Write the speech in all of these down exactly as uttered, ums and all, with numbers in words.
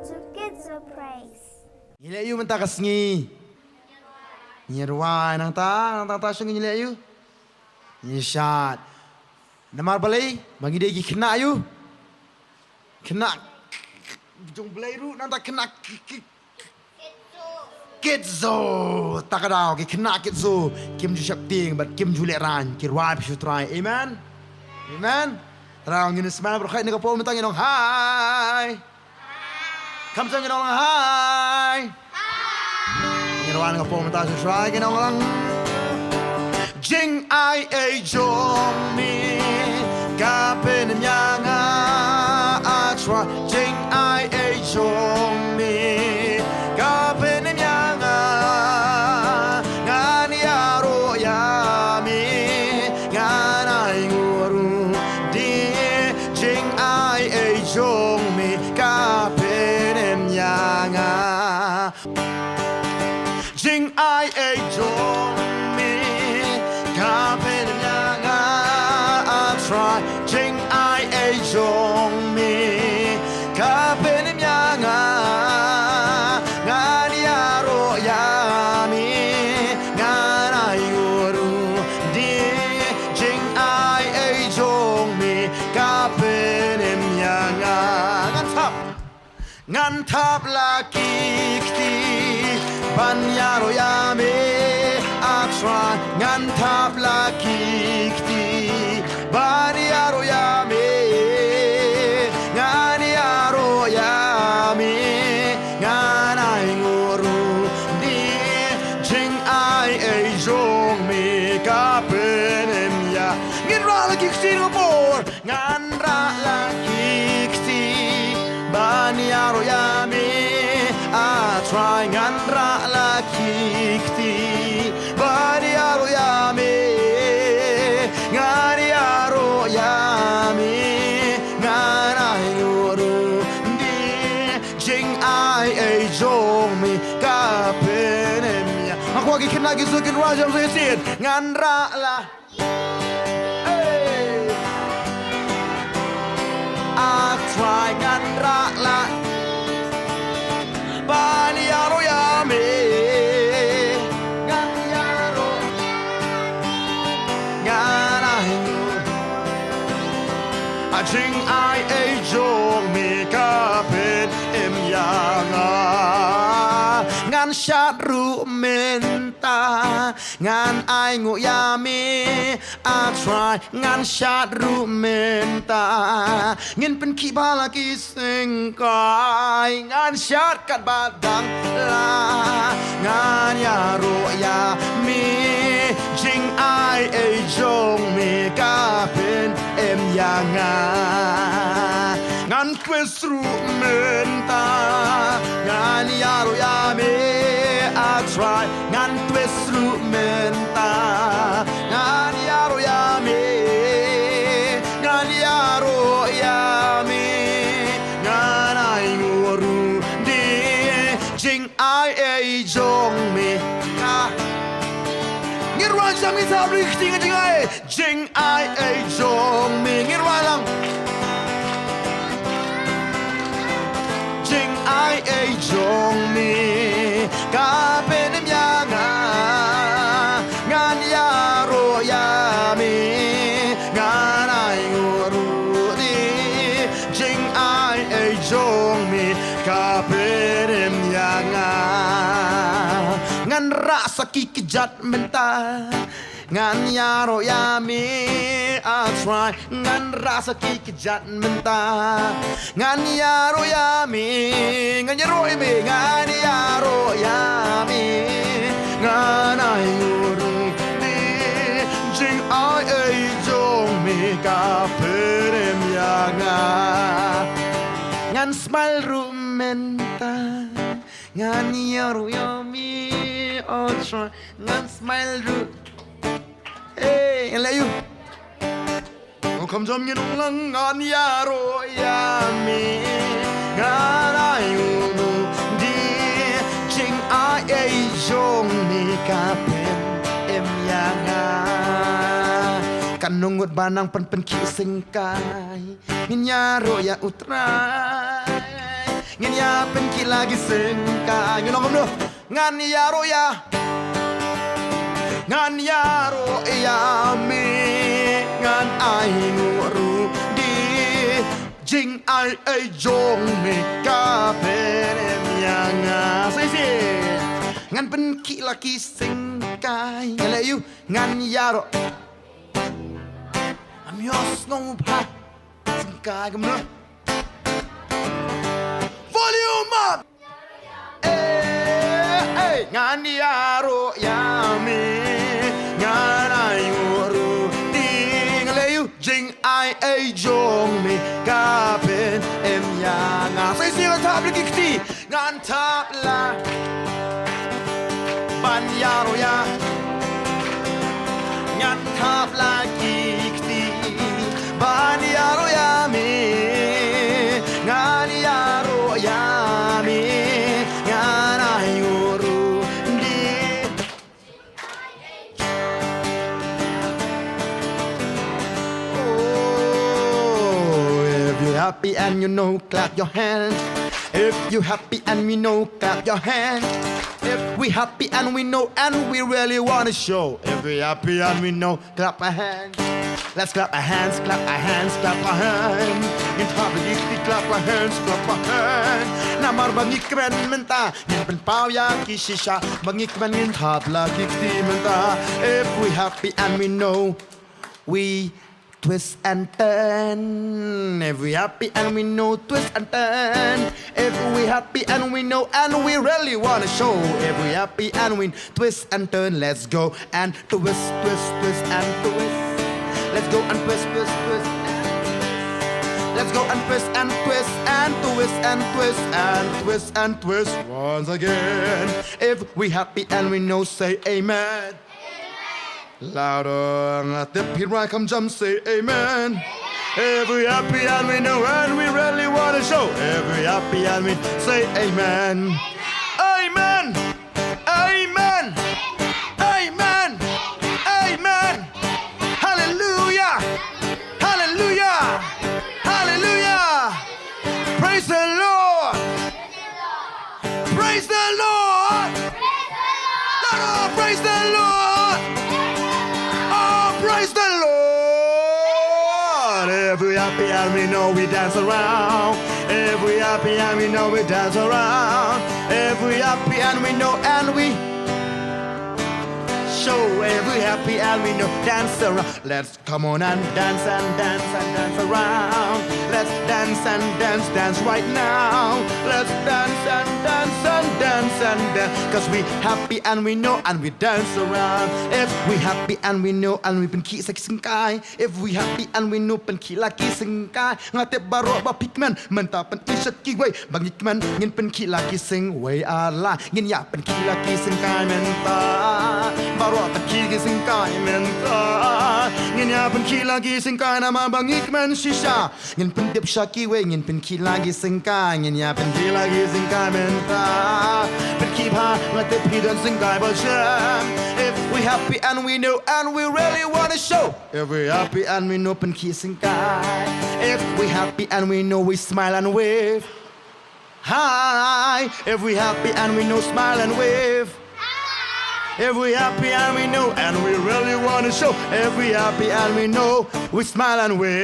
Kids of Praise. Ngi leh ïu mynta ka sngi. Ngi rwai nangta, nangta ta shong ngi leh ïu. Ngi shad. Namar balei, ma ngi dei ki khynnah ïu. Khynnah jong Blei ruh nangta khynnah ki, ki, Kids Zoo. Ta ka daw ki khynnah Kids Zoo kim ju sheptieng bad kim ju lehraiñ, ki rwai phi shu trai. Amen. Amen. Trai ngin smail bad khat na ka por mynta ngin ong hai. Kham seng ngin ong lang hai. Ngin wan ka pom ta shu trai ngin ong lang. Jingai ei jong me ka pynmyang nga, a trai. Jingai ei jong me ka pynmyang nga, ngan ïaroh ïa me, ngan ainguh ruh de. Jingai ei jong me ka pynmyang nga. Jingai ei jong me ka pynmyang nga, a trai. Jingai ei jong me ka pynmyang nga, ngan ïaroh ïa me, ngan ainguh ruh de. Jingai ei jong me ka pynmyang nga. Ngan thap. Ngan thap la ki kti ban ïaroh ïa me, a trai. Ngan thap la ki kti ban ïaroh ïa me, ngan ïaroh ïa me, ngan ainguh ruh de. Jingai ei jong me ka pynmyang. Ngin rah la ki kti na ka por. Ngan rah la ki kti ban ïaroh ïa me, a trai. Ngan rah la ki kti ban ïaroh ïa me, ngan ïaroh ïa me, ngan ainguh ruh de. Jingai ei jong me ka pynmyang. Nga kwah ki khynnah ki Zoo kin rah jam sa shisien. Ngan rah la Hey. A trai, ngan rah la ban ïaroh ïa me. Ngan ïaroh, ngan ainguh. A jingai ei jong me ka pynmyang nga. Ngan shad ruh mynta. Ngan ainguh ïa me, a trai, ngan shad ruh mynta. Ngin pynkhih bha la ki syngkai, ngan shad katba dang la. Ngan ïaroh ïa me, jingai ei jong me ka pynmyang nga. Ngan twist ruh mynta, ngan ïaroh ïa me, a trai. Ngan twist ruh mynta, ngan ïaroh ïa me, ngan ïaroh ïa me, ngan ainguh ruh de. Jingai ei jong me ka. Ngin rwai jam, ngin sa ruh ki kti, ngan jingai. Jingai ei jong me, ngin rwai lang. Jingai ei jong me ka pynmyang nga. Ngan ïaroh ïa me, ngan ainguh ruh de. Jingai ei jong me ka pynmyang nga. Ngan rah sa ki kjat mynta. Ngan ïaroh ïa me, a trai. Ngan rah sa ki kjat mynta. Ngan ïaroh ïa me, ngan ïaroh ïa me, ngan ïaroh ïa me. Ngan ainguh ruh de, jingai ei jong me ka pynmyang nga. Ngan smile ruh mynta. Ngan ïaroh ïa me, a trai. Ngan smile ruh. Hey, ngan leh ïa u. Ong kham jam, ngin ong lang. Ngan ïaroh ïa me, ngan ainguh ruh de. Jingai ei jong me ka pynmyang nga. Katno ngut ba nang pynpynkhih syngkai. Ngin ïaroh ïa u Trai. Ngin ïa pynkhih la ki syngkai. Ngin ong kumno? Ngan ïaroh ïa, ngan ïaroh ïa me, ngan ainguh ruh de. Jingai ei jong me ka pynrem ïa nga. Sa shisien. Ngan pynkhih la ki syngkai. Ngan leh ïa u, ngan ïaroh. Am yos ngong u bha. Syngkai kumno? Volume up. Eh, eh, ngan ïaroh ïa me, ngan ainguh ruh de. Ngan leh ïa u, jingai ei jong me ka pynrem ïa nga. Sa shisien, ngan thap la ki kti, ngan thap la. Ban ïaroh ïa, ngan thap la ki kti. Ban ïaroh ïa me, ngan ïaroh ïa me, ngan ainguh ruh de. Oh, if you're happy and you know, clap your hands. If you're happy and we know, clap your hands. If we happy and we know, and we really wanna show. If we happy and we know, clap our hands. Let's clap our hands, clap our hands, clap our hands. Ngin thap la ki kti, clap our hands, clap our hands. Namar ba ngi kmen mynta, ngin pynpaw ïa ki shisha. Ba ngi kmen, ngin thap la ki kti mynta. If we happy and we know, we twist and turn. If we happy and we know, twist and turn. If we happy and we know, and we really wanna show. If we happy and we twist and turn, let's go and twist, twist, twist and twist. Let's go and twist, twist, twist and twist. Let's go and twist and twist and twist and twist and twist and twist once again. If we happy and we know, say amen. Louder, nga tip phi rwai kham jam, say amen. If we happy and we know and we really wanna show. If we happy and we say amen. Amen. Amen. Amen. Amen. Hallelujah. Hallelujah. Hallelujah. Praise the Lord. Praise the Lord. Louder, praise the Lord. Oh, praise the Lord. If we happy and we know, we dance around. If we happy and we know, we dance around. If we happy and we know and we show. If we happy and we know, dance around. Let's come on and dance and dance and dance around. Let's dance and dance, dance right now. Let's dance and dance and dance and dance. 'Cause we happy and we know and we dance around. If we happy and we know and we pynkhih sa ki syngkai. If we happy and we know, pynkhih la ki syngkai. Nga tip baroh ba phi kmen, mynta pyni sha kiwei ba ngi kmen. Ngin pynkhih la ki syngkai, wei ar lai. Ngin ïa pynkhih la ki syngkai mynta. Baroh pynkhih ki syngkai mynta. Ngin ïa pynkhih la ki syngkai namar ba ngi kmen shisha. Ngin pyndep sha kiwei, ngin pynkhih la ki syngkai. Ngin ïa pynkhih la ki syngkai mynta. Pynkhih bha, nga tip phi don syngkai ba shem. If we happy and we know and we really wanna show. If we happy and we know, pynkhih syngkai. If we happy and we know, we smile and wave. Hi. If we happy and we know, smile and wave. If we happy and we know, and we really wanna show. If we happy and we know, we smile and wave.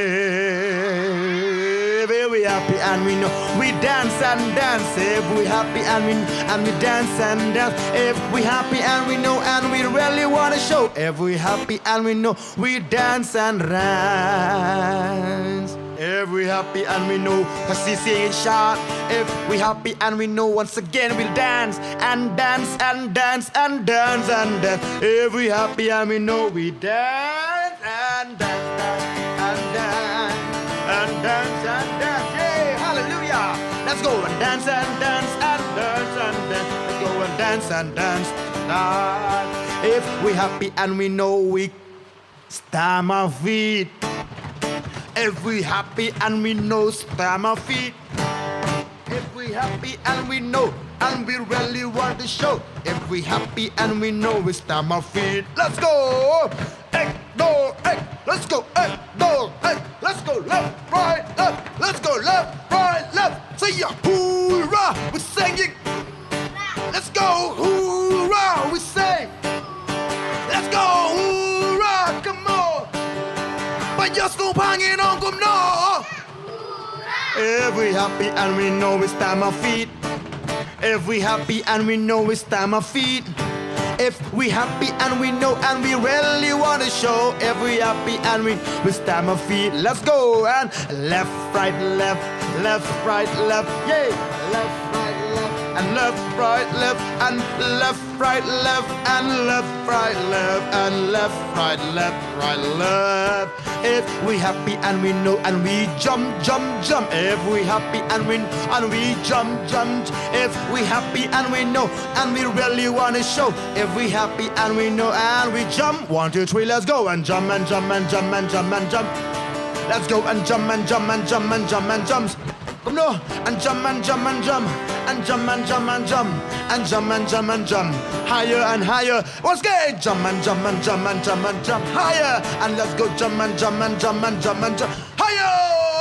If we happy and we know, we dance and dance. If we happy and we and we dance and dance. If we happy and we know, and we really wanna show. If we happy and we know, we dance and dance. If we happy and we know, 'cause he sing it sharp. If we happy and we know, once again we'll dance and dance and dance and dance and dance. If we happy and we know, we dance and dance, dance and dance and dance and dance. Yay, hallelujah. Let's go and dance and dance and dance and dance. Let's go and dance and dance. Dance. If we happy and we know, we stamp our feet. If we happy and we know, stamp our feet. If we happy and we know, and we really want to show. If we happy and we know, we stamp our feet. Let's go. Ek, do, ek. Let's go. Ek, do, ek. Let's go. Left, right, left. Let's go. Left, right, left. Yeah, hoorah, we're singing. Let's go, hoorah, we say. Let's go, hoorah, come on. Ba ïohsngew bha, ngin ong kumno? If we happy and we know we stamp our feet. If we happy and we know we stamp our feet. If we happy and we know and we really wanna show. If we happy and we, we stamp our feet. Let's go and left, right, left, left, right, left, yeah. Left, right, left, and left, right, left, and left, right, left, and left, right, left, and left, right, left, right, left. If we happy and we know and we jump, jump, jump. If we happy and we, and we jump, jump. If we happy and we know and we really wanna show. If we happy and we know and we jump. One, two, three, let's go. And jump and jump and jump and jump and jump. Let's go and jump and jump and jump and jump and jump. Kumno? And jump and jump and jump. And jump and jump and jump. And jump and jump and jump. Higher and higher. Once again, jump and jump and jump and jump and jump higher. And let's go, jump and jump and jump and jump and jump higher.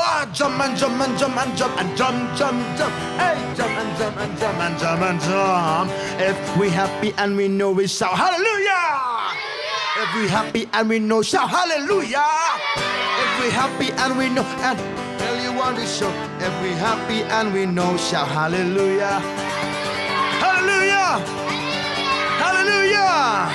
Ah, jump and jump and jump and jump and jump, jump, jump. Hey, jump and jump and jump and jump and jump. If we happy and we know, we shout hallelujah. If we happy and we know, shout hallelujah. If we happy and we know, and tell you one we show. If we happy and we know, shout hallelujah. Hallelujah. Hallelujah.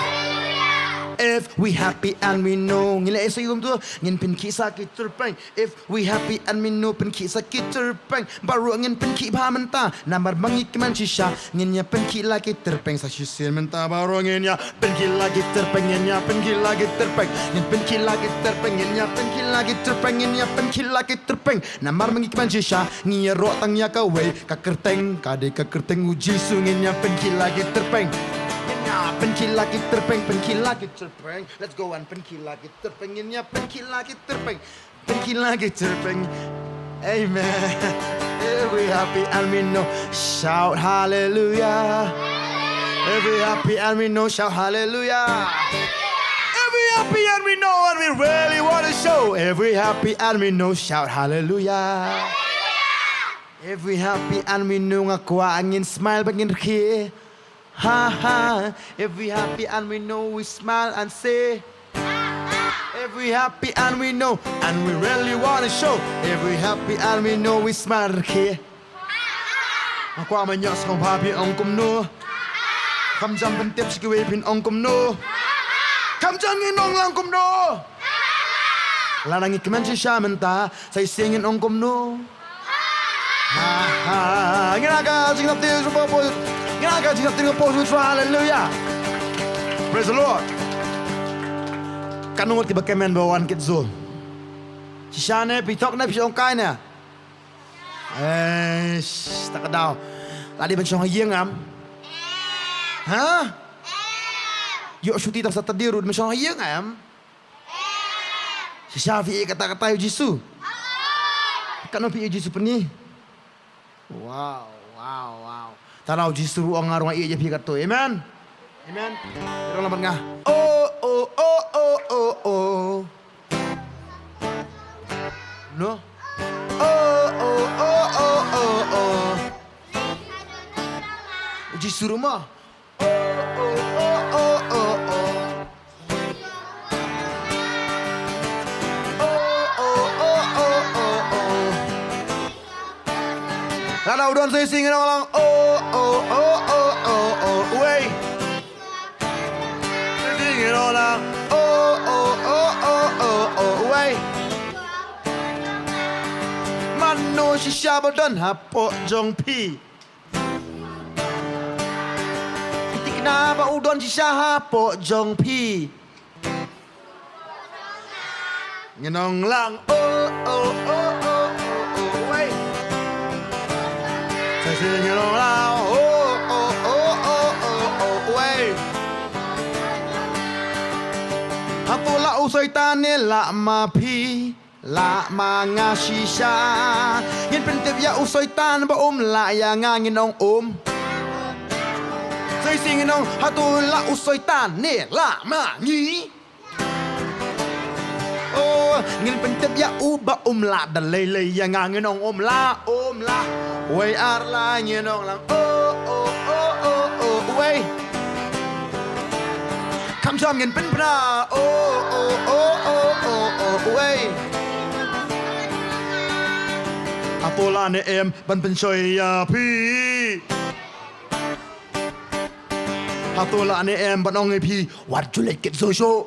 If we happy and we know, ngi la esa yum tu, ngin pynkhih sa ki tyrpeng. If we happy and we know, pynkhih sa ki tyrpeng. Baroh ngin pynkhih bha mynta, namar ba ngi kmen shisha. Ngin ïa pynkhih la ki tyrpeng sa shisien mynta, baroh ngin ïa pynkhih la ki tyrpeng, ngin ïa pynkhih la ki tyrpeng. Ngin pynkhih la ki tyrpeng, ngin ïa pynkhih la ki tyrpeng, ngin ïa pynkhih la ki tyrpeng. Namar ba ngi kmen shisha, ngi ïaroh tang ïa kawei ka kyrteng, ka dei ka kyrteng u Jisu. Ngin ïa pynkhih la ki tyrpeng. Ngin ïa pynkhih la ki tyrpeng, pynkhih la ki tyrpeng. Let's go and pynkhih la ki tyrpeng, ngin ïa pynkhih la ki tyrpeng. Pynkhih la ki tyrpeng. Amen. If we happy and we know, shout hallelujah. If we happy and we know, shout hallelujah. If we happy and we know and we really wanna show. If we happy and we know, shout hallelujah. If we happy and we know, nga kwah ngin smile bad ngin rkhie. Ha ha. If we happy and we know, we smile and say. If we happy and we know, and we really wanna show. If we happy and we know, we smile rkhie. Nga kwah ban ïohsngew bha phi ong kumno. Kham jam pyntip sha kiwei, phin ong kumno. Kham jam, ngin ong lang kumno. Lada ngi kmen shisha mynta, sa shisien ngin ong kumno. Ha ha. Ngin ïa ka jingïaid, ngin ïa ka jingïaid, hallelujah. Praise the Lord. Katno ngut kiba kmen ba wan kit zoo? Shisha ne, phi thok ne, phi shongkai ne? Eh, sh-, ta ka daw. La dei ban shong ha ïing em? Ha? Ïoh shuti tang Saturday ruh ban shong ha ïing em? Shisha phi ïeit katta katta ïa u Jisu? Katno phi ïeit ïa u Jisu pyni? Wow, wow, wow. Tang u Jisu ruh u ong nga ruh nga ïeit ïa phi katto. Amen. Amen. Ïa, ong lang bad nga. Oh, oh, oh, oh, oh, oh. No. Oh, oh, oh, oh, oh, oh. U Jisu ruh mo. Lada u don, sa shisien ngin ong lang. Oh, oh, oh, oh, oh, wei. Sa shisien ngin ong lang. Oh, oh, oh, oh, oh, oh, wei. Mano shisha ba don hapoh jong phi? Phi thikna ba u don shisha hapoh jong phi? Ngin ong lang. Oh, oh, oh, oh, oh, oh, wei. Sa shisien ngin ong lang. Oh, oh, oh, oh, oh, oh, wei. Hato lah u Soitan ne lah ma phi? Lah ma nga shisha. Ngin pyntip ïa u Soitan ba um lah ïa nga, ngin ong um. Sa shisien ngin ong, hato lah u Soitan ne lah ma ngi? Oh, Ngin pyntip ïa u ba um lah da lei lei ïa nga, ngin ong um lah, um lah. Wei ar lai ngin ong lang, oh, oh, oh, oh, oh, wei. Kham jam ngin pynbna, oh, oh, oh, oh, oh, oh, wei. Hato lah ne em ban pynshoi ïa phi? Hato lah ne em ban ong ïa phi, wat ju leit kit shuh shuh?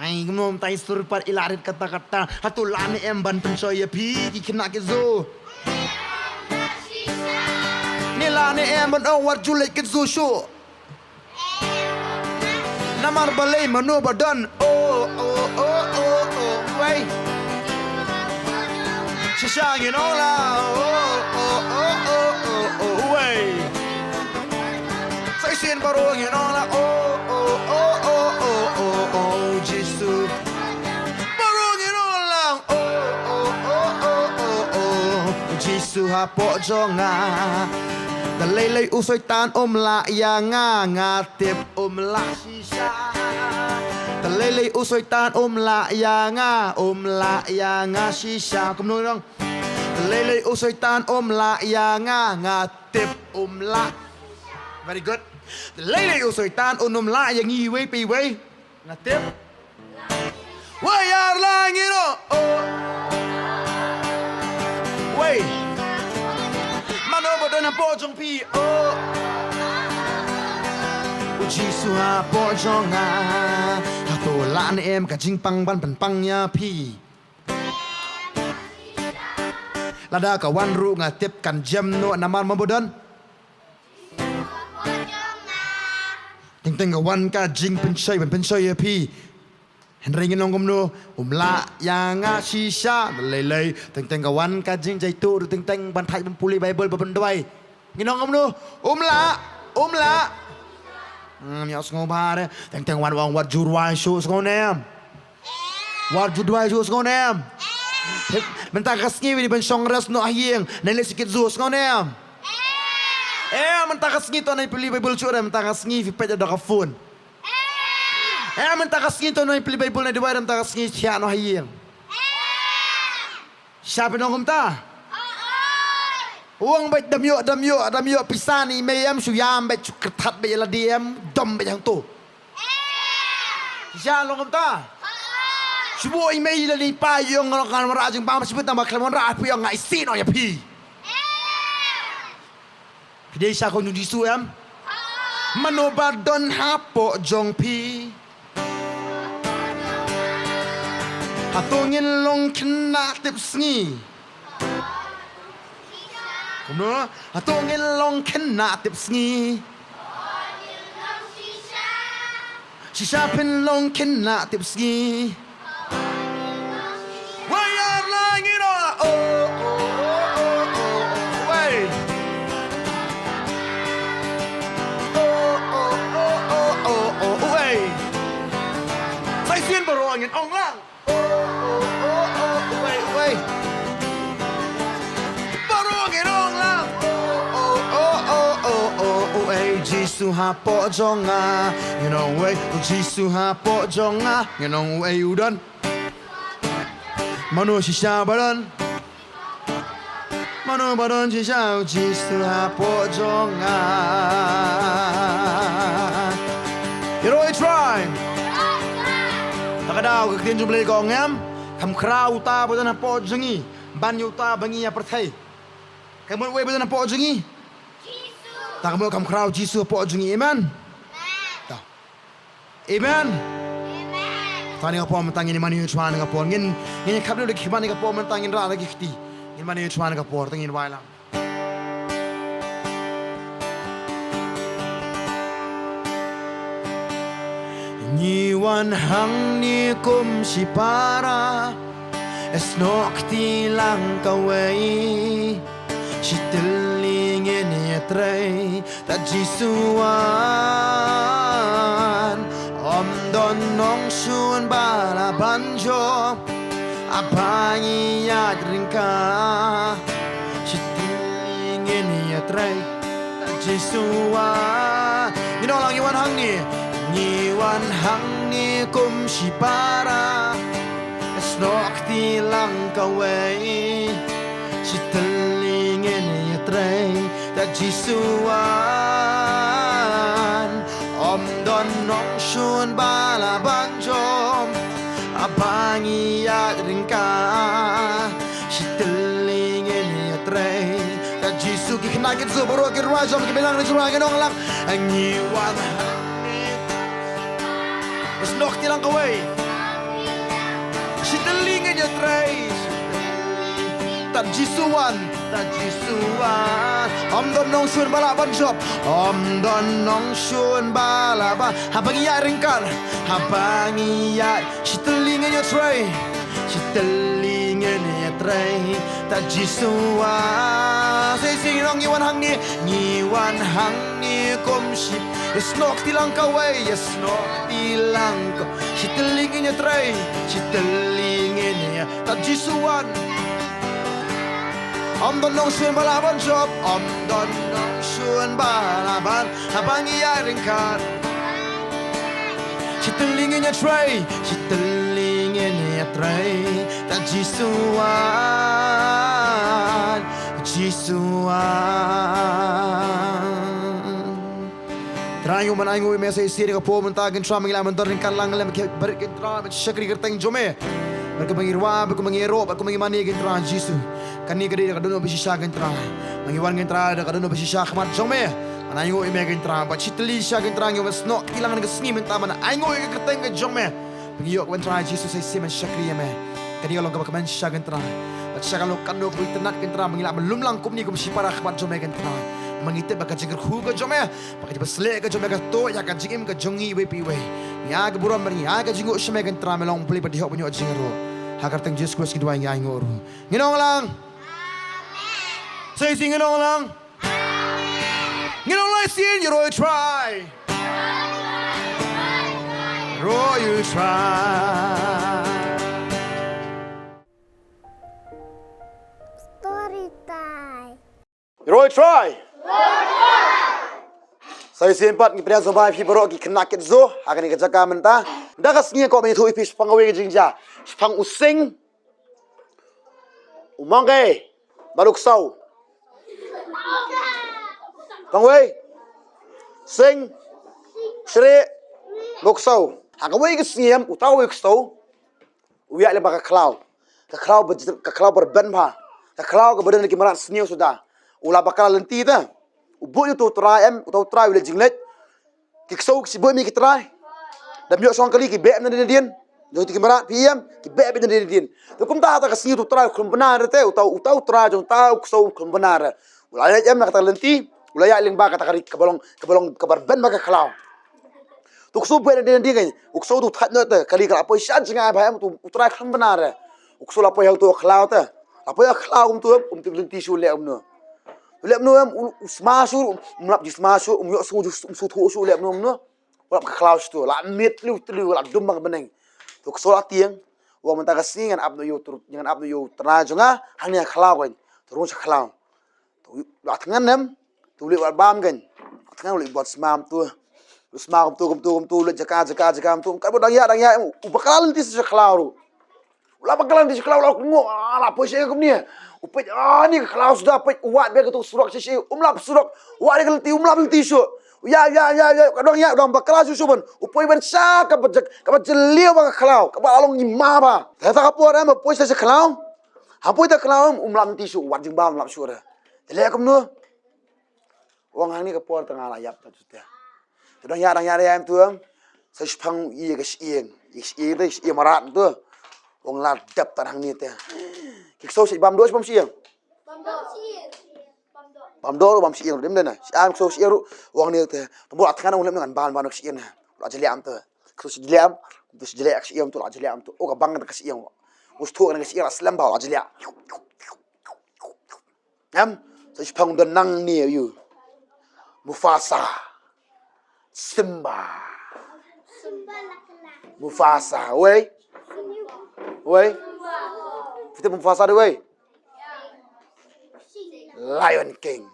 Ai, kumno mynta i sur pat i la rit katta katta. Hato lah ne em ban pynshoi ïa phi ki khynnah ki zu? Ne lah ne em ban ong wat ju leit kit shuh shuh? Namar balei mano ba don? Oh, oh, oh, oh, oh, wei. Shisha ngin ong la, oh, oh, oh, oh, oh, oh, wei. Sa shisien baroh ngin ong la, oh, oh, oh, oh, oh, oh, oh, Jisu. Baroh ngin ong la, oh, oh, oh, oh, oh, oh, Jisu hapoh jong nga. Da lei lei u Soitan um lah ïa nga, nga tip um lah shisha. Da lei lei u Soitan um lah ïa nga, um lah ïa nga shisha. Kumno dong? Da lei lei u Soitan um lah ïa nga, nga tip um lah. Very good. Da lei lei u Soitan un um lah ïa ngi iwei pa iwei. Nga tip. Wei ar lai ngin ong, oh. Wei. Mano ba don hapoh jong phi, oh. U Jisu hapoh jong nga. Hato lah ne em ka jingpang ban pynpang ïa phi? Lada ka wan ruh nga tip kan jem noh namar mano ba don. Teng teng ka wan ka jingpynshoi ban pynshoi ïa phi. Hynrei ngin ong kumno, um lah ïa nga shisha. Da lei lei teng teng ka wan ka jingjaituh ruh teng teng ban thait ban pule Baibl ba ban duwai. Ngin ong kumno, um lah, um lah. Hmm, ïa sngew bha re. Teng teng wan ong wat ju duwai shuh, sngew ne em? Wat ju duwai shuh, sngew ne em? Mynta ka sngi wi dei ban shong rest noh ha ïing. Nai leit sha kit zoo, sngew ne em? Eh, mynta ka sngi to nai pule Baibl shuh re, mynta ka sngi phi peit da ka phone. Eh, mynta ka sngi to nai pule Baibl, nai duwai re, mynta ka sngi thiah noh ha ïing. Shisha phin ong kumta? Ong beit dam ïoh, dam ïoh, dam ïoh pisa na i mei em, shu ïam beit, shu kyrthat beit ïa lade em, dom beit hangto. Shisha long kumta? Shu buh i mei lane i pa ïa u ong ngan wanrah jingbam, shu buh tang ba khlem wanrah phi ong nga isih noh ïa phi. Phi dei sha khun jong Jisu em? Mano ba don hapoh jong phi? Hato ngin long khynnah tip sngi? Kumno? Hato ngin long khynnah tip sngi? Shisha phin long khynnah tip sngi. Wei ar lai ngin ong, oh, oh, oh, oh, oh, oh, wei. Oh, oh, oh, oh, oh, oh, oh, wei. Sa shisien baroh ngin ong lang. Oh, oh, oh, oh, oh, wei, wei. Baroh ngin ong lang. Oh, oh, oh, oh, oh, oh, wei. Jisu hapoh jong nga. Ngin ong wei, oh, Jisu hapoh jong nga. Ngin ong wei u don. Mano shisha ba don? Mano ba don shisha, oh, Jisu hapoh jong nga. Ïaroh, try. Ta ka daw ka ktien jong U Blei ka ong em, kham khraw uta ba don hapoh jong ngi ban ïa uta ba ngi ïa pyrthei. Ka mut wei ba don hapoh jong ngi? Ta ka mut kham khraw Jisu hapoh jong ngi. Amen. Ta. Amen. Amen. Tang ïa ka por mynta ngin mane ïa u Trai ïa ka por. Ngin, ngin khap ïa u da ki khmat ïa ka por mynta, ngin rah da ki kti. Ngin mane ïa u Trai ïa ka por, tang ngin wai lang. Ngi wan hangne kum shipara, ïasnoh kti lang kawei. Shi tylli ngin ïatrei, ta Jisu wan. Ym don nongshun ba lah ban jop, haba ngi ïaid ryngkat. Shi tylli ngin ïatrei, ta Jisu wan. Ngin ong lang, ngi wan hangne. Ngi wan hangne kum shipara, snoh kti lang kawei. Shi tylli ngin ïatrei, da Jisu wan. Ym don nongshun ba lah ban jop, haba ngi ïaid ryngkat. Shi tylli ngin ïatrei, da Jisu. Ki khynnah ki tsu baroh ki rwai jong ki bilang ri jong ngi nong lang. Ngi wan hangne. Snoh kti lang kawei. Shi tylli ngin ïatrei. Da Jisu wan, da Jisu wan. Ym don nongshun ba lah ban jop. Ym don nongshun ba lah ban. Haba ngi ïaid ryngkat, haba ngi ïaid. Shi tylli ngin ïatrei. Shi tylli ngin ïatrei, da Jisu wan. Sa shisien ngi wan hangne, ngi wan hangne kum shi. Snoh kti lang kawei, snoh kti lang kawei. Shi tylli ngin ïatrei, shi tylli ngin ïa, da Jisu wan. Ym don nongshun ba lah ban jop, ym don nongshun ba lah ban. Haba ngi ïaid ryngkat. Shi tylli ngin ïatrei, shi tylli ngin ïatrei, da Jisu wan, Jisu wan. Trai, ngi wan ainguh ïa me sa shisien ka por mynta, Kynrad, ma ngi la mynta ryngkat lang lem ki barit, Kynrad, bad shakri kyrteng jong me. Bad kumba ngi rwai, bad kumba ngi ïaroh, bad kumba ngi mane, Kynrad Jisu. Kane ka dei ka dohnud ba shisha, Kynrad. Ma ngi wan, Kynrad, da ka dohnud ba shisha ha khmat jong me. Ban ainguh ïa me, Kynrad. Bad shi tylli shisha, Kynrad, ngi wan snoh kti lang ha kane ka sngi mynta ban ainguh ïa ka kyrteng ka jong me. Ba ngi ïoh, Kynrad Jisu, sa shisien ban shakri ïa me. Kane ka long kaba kmen shisha, Kynrad. Bad shisha ka long kano kaba itynnad, Kynrad, ba ngi lah ban lum lang kumne kum shipara ha khmat jong me, Kynrad. Ma ngi tip ba ka jingkyrkhu ka jong me, ba ka jingbasleh ka jong me ka tuh ïa ka jingim ka jong ngi iwei pa iwei. Ngi ai ka burom bad ngi ai ka jingngooh sha me, Kynrad, me long U Blei ba dei hok ban ïoh jingïaroh. Ha ka kyrteng Jisu Khrist ngi duwai, ngi ainguh ruh. Ngin ong lang. Sa shisien ngin ong lang. Ngin ong lang shisien, Ïaroh U Trai. Ïaroh U Trai. Story time. Ïaroh U Trai. Sa shisien pat ngi pdiang sngewbha ïa phi baroh ki khynnah ki tsu ha kane ka jaka mynta. Mynta ka sngi nga kwah ban ïathuh ïa phi shaphang kawei ka jingjia. Shaphang u sing, u mongkei bad u ksew. Shaphang kawei, sing, shrieh, u ksew. Ha kawei ka sngi em, uta uwei u ksew u ïaid lyngba ka khlaw. Ka khlaw ba, ka khlaw ba rben bha. Ka khlaw kaba don ki mrad sniew suda. U la bakla lynti te. U buh ïa uta u trai em, uta u trai u leit jingleit. Ki ksew ki shu buh ïa me ki trai. Da ym ïoh shong kali ki beh na dien na dien. Jong ki mrad phi em, ki beh beit na dien na dien. Te kumta ha kata ka sngi uta u trai u khlem bynta re te, uta, uta u trai jong uta u ksew u khlem bynta re. U la leit em na kata ka lynti, u la ïaid lyngba kata ka ri kaba long, kaba long, kaba rben bha ka khlaw. Te u ksew beh na dien na dien, u ksew u thait noh te, kali ka la poi sha jngai bha em, te u trai khlem bynta re. U ksew la poi ha uta u khlaw te. La poi ha khlaw kumta, um tip lynti shuh u leh kumno. U leh kumno em, u, u sma shuh, um lap jingsma shuh, um ïohsngew, um sngewthuh shuh u leh kumno kumno. U lap ka khlaw shuh te, la miet tliw tliw, la dum bha ka bneng. Te u ksew la tieng, u ong mynta ka sngi ngan ap noh ïa u tr-, ngan ap noh ïa u trai jong nga, hangne ha khlaw kein. Te u rung sha khlaw. Te u la thngan em, te u leit u la bam kein. U la thngan u leit bad sma kumta. U sma kumta, kumta, kumta, u leit jaka, jaka, jaka kumta. Katba dang ïaid, dang ïaid, u bakla lynti sha khlaw ruh. U la bakla lynti sha khlaw, u la kohnguh, ah, la poi sha kumne. U peit, ah, ni ka khlaw suda, peit, u wad beit kato ka surok shisha, um lap surok, u wad ka lynti, um lap lynti shuh. U ïaid, ïaid, ïaid, ïaid, katba dang ïaid, u dang bakla shuh shuh ban. U poi ban sha kaba jyl-, kaba jylliew bha ka khlaw, kaba la long ima bha. Te ha kata ka por em, u poi sha sha khlaw. Ha poi sha khlaw em, um lap lynti shuh, u wad jingbam um lap shuh re. Te leh kumno? U ong hangne ka por te nga la ïap ta tu te. Te dang ïaid, dang ïaid, ïaid em tu em. Sa shaphang ïa ka shyieng. Ïa ka shyieng te, shyieng mrad tu. U ong la dep ta hangne te. Ki ksew shah bam doh, shah bam shyieng. Bam doh ruh bam shyieng ruh, dim dena. Shah ksew shyieng ruh. U ong hangne te. Te u la thngan u leh ngan ban, ban ka shyieng na. U la jylliew em te. Ksew shah jylliew em. Tu shah jylliew ka shyieng tu, la jylliew em tu. O ka bang ka shyieng. U shu ka shyieng la slem bha, u la jylliew. Em, sa shaphang u don nangne ïa u. Mufasa. Simba. Mufasa. Wei? Wei? Phi tip Mufasa dei wei? Lion King.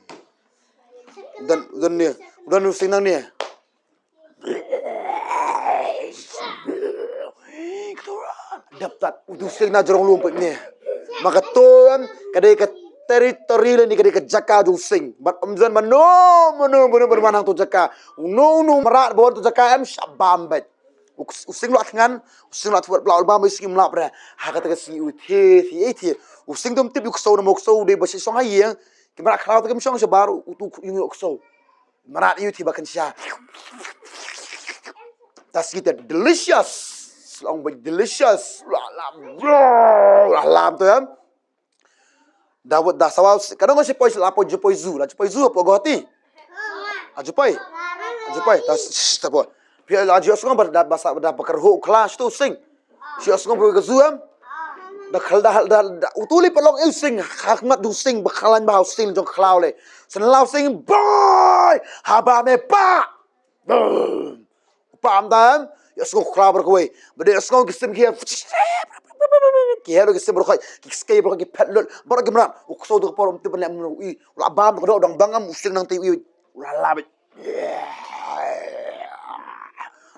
U don, u don ne. U don u sing nangne. Dep tat, utu u sing na jrong lum peit ne. Ma kato em, ka dei ka territory lane ka dei ka jaka jong u sing. Bad ym don mano, mano, mano, mano, mano hangto jaka. Uno, uno, mrad, ba wan to jaka em, shah bam beit. U, u sing u la thngan, u sing u la thngan, bla, bla, bla, u sing u mlap re. Ha kata ka sngi u thied, thied, thied. U sing um tip ïa u ksew, namar u ksew u dei ba shu shong ha ïing. Ki mrad khraw te kim shong shabar, u, u, u, u ksew. Mrad ïa u thied ba kan sha. Ta sngi te delicious. Long ba delicious. La, la, la, la, la, tu em. Da wut da sawa, ka dang shi poi, la poi, ju poi zu, la ju poi zu, poi Guwahati. A ju poi. A ju poi, ta, sh-, sh-, ta poi. Phi la ju sngom ba da, ba sa, da bakar ho clash tu sing. Shi sngom ba ka zu em. Da khal da, da, da, utu li palong eu sing, khak mat du sing, ba khalan ba u sing jong khlaw le. Sen law sing, boy, haba me pa. Boom. Pam dam, ïa sngew khlaw bor kawei. Ba dei ïa sngew ki sim ki, ki hero ki sim bor kawei, ki skei bor kawei, ki phet lut, bor ki mrad. U ksew tu ka por um tip ban leh mano i, u la bam tu ka dok dong bang am, u sing nang te i, u la lap.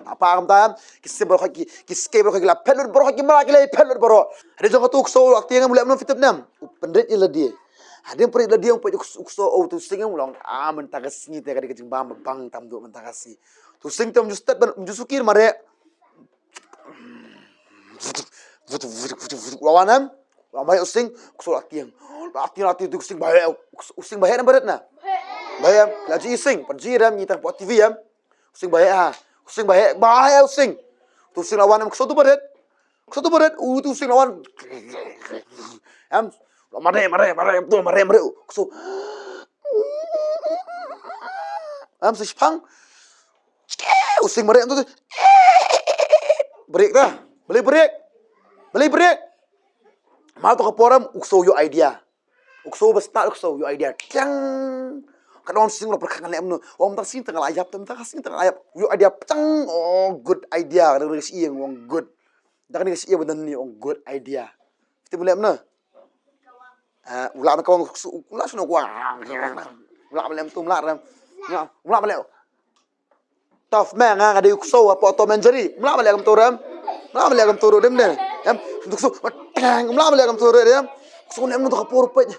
Apa kam tam, ki sim bor kawei, ki, ki skei bor kawei, ki la phet lut bor kawei, ki mrad ki la phet lut bor. Hadien jong ka tu u ksew u la tieng am, u leh mano, phi tip ne em. U pynrit ïa lade. Hadien pynrit ïa lade, u peit u ksew, u ksew, u tu sing am, u long, ah, mynta ka sngi te ka dei ka jingbam ba bang tam duh mynta ka sngi. Tu sing te um ju stet ban, um ju sukir mareh. Ula wan em, ula mareh u sing, u ksew la tieng. La tieng, la tieng, tu sing ba heh, u sing ba heh ne ba rit na. Ba heh em, la ju i sing, pat ju i rem, ngi tang pok T V em. U sing ba heh ha, u sing ba heh, ba heh u sing. Tu sing la wan em, u ksew tu ba rit. U ksew tu ba rit, u tu sing la wan. Em, la mareh, mareh, mareh, em tu mareh, mareh, u ksew. Em, sa shipang. U sing mareh em tu. Brek ta. Balei brek? Balei brek? Mar tu ka por em, u ksew ïoh idea. U ksew ba start u ksew ïoh idea. Tiang. Ka don sing la pyrkhat ngan leh mano. Ong mynta ka sngi te nga la ïap, mynta ka sngi te nga la ïap. Ïoh idea pyrshang. Oh, good idea. Ka don ka shi ïing, ong good. Da kane ka shi ïing ba don ni, ong good idea. Te mano leh mano. Ah, u lah na kawang, u lah shano kwang. U lah ba leh mano, u lah rem. U lah ba leh. Tough man, nga, nga dei u ksew hapoh Tom and Jerry. Mla ba leh kumto rem. Mla ba leh kumto rem ne. Em, u ksew. Mla ba leh kumto rem. Ksew ne em, to ka por peit.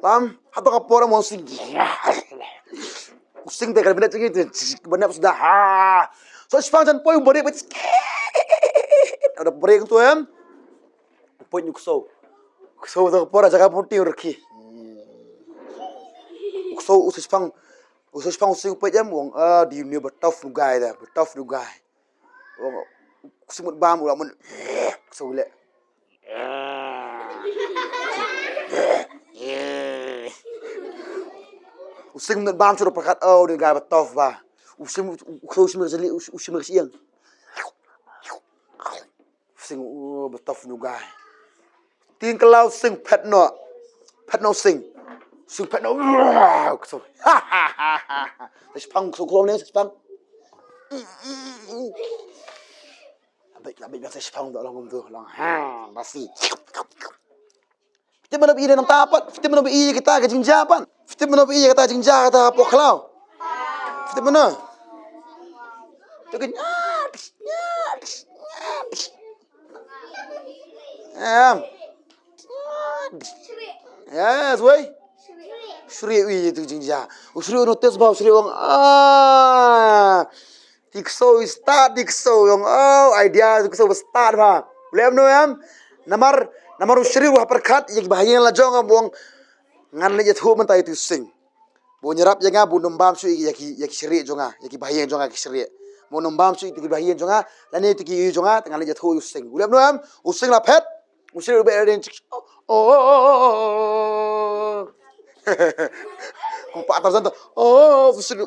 Lam, hato ka por em, u sing. U sing te ka bynta jingim te, bynta suda. Ha. So shipang jan poi u brek peit. Ada brek tu em. Peit u ksew. Ksew to ka por jaka poti u rkhi. U ksew u shipang. U shipang u sing u peit em, u ong, ah, di ne ba tough nu guy da, ba tough nu guy. U ong, u sing mut bam, u la mut, ksew leh. U sing mut bam, shu pyrkhat, oh, di guy ba tough ba. U sing, u ksew u sing ka jali, u sing ka siang. Sing, uh, ba tough nu guy. Ting kylla u sing phet noh. Phet noh u sing. Sing phet noh. Ksew. Sa shipang, ksew, ksew ne, sa shipang. Abit, abit, sa shipang, dah long tu, long. Ha, basi. Phi tip mano ba i nangta pat, phi tip mano ba i kita ka jingjia pat. Phi tip mano ba i kita ka jingjia kata hapoh khlaw. Phi tip mano. Tu kan. Em. Yes, wei. Shri wi tu jingjia. U shri u notice ba, u shri u ong, ah. Ti ksew i start, ti ksew u ong, oh, idea ti ksew ba start ba. U leh mano em. Namar, namar u shri u ha pyrkhat, ïa ki bahaïing la jong em u ong. Ngan leit ïathuh mynta ïa u sing. Ba un ïarap ïa nga ba un ym bam shuh ïa ki, ïa ki shrieh jong nga, ïa ki bahaïing jong nga ki shrieh. Ba un ym bam shuh ïa ki bahaïing jong nga, lane ïa ki ïing jong nga, te ngan leit ïathuh ïa u sing. U leh mano em, u sing la phet. U shri u beh ring. Oh, oh, oh, oh, oh. Kum pa Tarzan tu. Oh, u shri.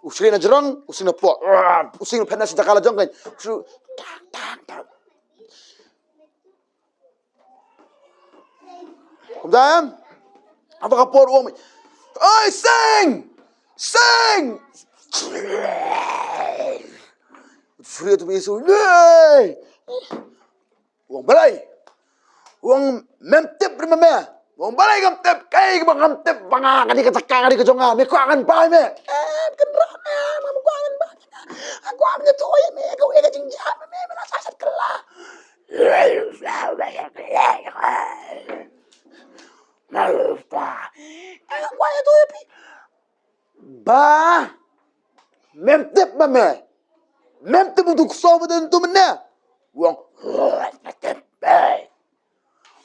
U shri na jrong, u sing na poh. U sing phet na shi jaka la jong kan. U shri. Tak, tak, tak. Kumta em? Hato ka por u ong, oi, sing! Sing! Shri tu bisu. Hey! U ong balei? U ong mem tip ri me me. U ong balei kam tip, kaei ba ngam tip ba nga kane ka jaka kane ka jong nga. Me kwah ngan bai me. Em, kan rah em, ngam kwah ngan bai. Nga kwah ban ïathuh ïa me kawei ka jingjia, me, me, me la sah sat kylla. Nga kwah ïathuh ïa phi ba mem tip ba me, mem tip utu u ksew ba don tu mynne. U ong, me tip, eh.